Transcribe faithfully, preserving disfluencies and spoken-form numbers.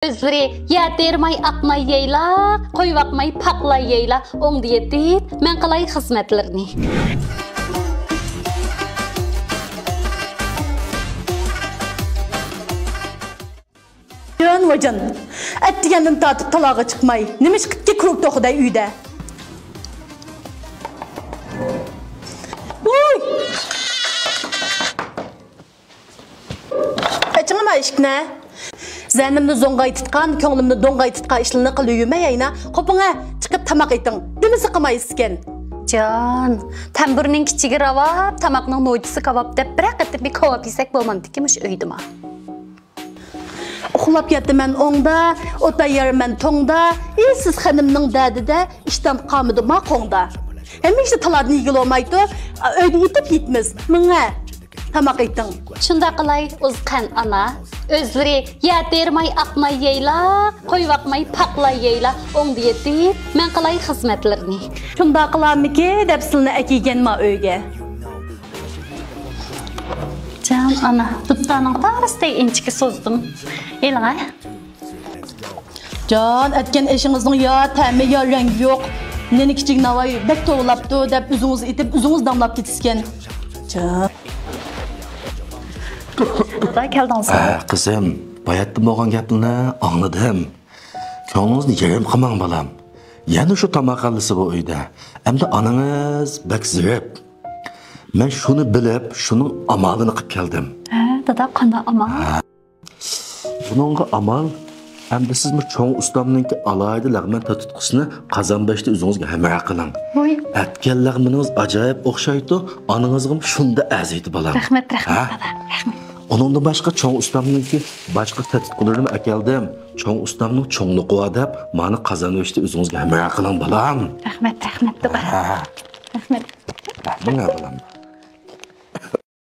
ئۆزلىرى يەتەرمەي ئاقماي يەيلا، قويۇۋاقماي پاقلاي يەيلا، ئوڭدا يېتىپ، مەن قىلاي خىزمەتلىرىنى. جان ۋاجان، ئەتىگەندىن تارتىپ تالاغا چىقماي، نېمىشقىتكى كۇرۇك توخۇدەي ئۆيدە؟ ۋوي! ئېچىڭما ئىشىكنى. زەھنىمنى زوڭغايتىتقان، كۆڭلۈمنى دوڭغايتىتقان ئىشلارنى قىلىۋېرىمەي ئەينە. قوپۇڭە، چىقىپ تاماق ئېتىڭ. دېمىسە قىلمايسىكەن. جان، تەمبۇرنىڭ كىچىكى راۋاب، تاماقنىڭ نوچىسى كاۋاپ دەپ، بىرەر قېتىم بىر كاۋاپ يېسەك بولمامدىكى مۇشۇ ئۆيدىما؟ ئۇخلاپ ياتىمەن ئوڭدا، ئوتايارمەن توڭدا، ئى سىز خېنىمنىڭ دەردىدە، ئىشتان قالمىدىما قوڭدا. ھەمىشە تالادىن يېگىلى بولمايتۇ، ئۆيدە يېتىپ يېتىمىز، مېڭە، تاماق ئېتىڭ. شۇنداق قىلاي، ئۇزقەن ئانا. ئۆزلىرى يەتەرمەي ئاقماي يەيلا، قويۇۋاقماي پاقلاي يەيلا، ئوڭدا يېتىپ، مەن قىلاي خىزمەتلىرىنى. شۇنداق قىلارمىكى دەپ سىلىنى ئەكىگەنما ئۆيگە. جان ئانا، دۇپتانىڭ تارىسىدەك ئىنچىكە سوزدۇم. ئېلىڭە. جان، ئەتكەن ئېشىڭىزنىڭ يا تەمى، يا رەڭگى يوق. نېنى كىچىك ناۋاي بەك توۋلاپتۇ دەپ ئۆزىڭىز ئېتىپ، ئۆزىڭىز داملاپ كېتىسىكەن. جان. دادا، كەلدىڭىزمۇ؟ ھە، قىزىم، باياتتىن بولغان گەپنى ئاڭلىدىم. كۆڭلىڭىزنى يېرىم قىلماڭ، بالام. يەنە شۇ تاماق ھاللىسى بۇ ئۆيدە. ئەمدى ئانىڭىز بەك زېرىپ. مەن شۇنى بىلىپ، شۇنىڭ ئامالىنى قىلىپ كەلدىم. ھە، دادا، قانداق ئامال؟ ھە. بۇنىڭغا ئامال، ئەمدى سىزمۇ چوڭ ئۇستامنىڭكى ئالاھىدە لەغمەن تاتۇتقۇسىنى قازان بېشىدا ئۆزىڭىزگە ھەمراھ قىلىڭ. ۋوي. ئەتكەن لەغمىنىڭىز ئاجايىپ ئوخشايدۇ، ئانىڭىزغىمۇ شۇنداق ئەرزىيدۇ، بالام. رەھمەت، رەھمەت، ھە؟ دادا، رەھمەت. ئۇنىڭدىن باشقا چوڭ ئۇستامنىڭكى باشقا تاتۇتقۇلىرىنىمۇ ئەكەلدىم. چوڭ ئۇستامنىڭ چوڭلۇقى بار دەپ، مانا قازان بېشىدا ئۆزىڭىزگە ھەمراھ قىلىڭ، بالام. رەھمەت، رەھمەت، دادا. ھە. رەھمەت. ماڭا، بالام.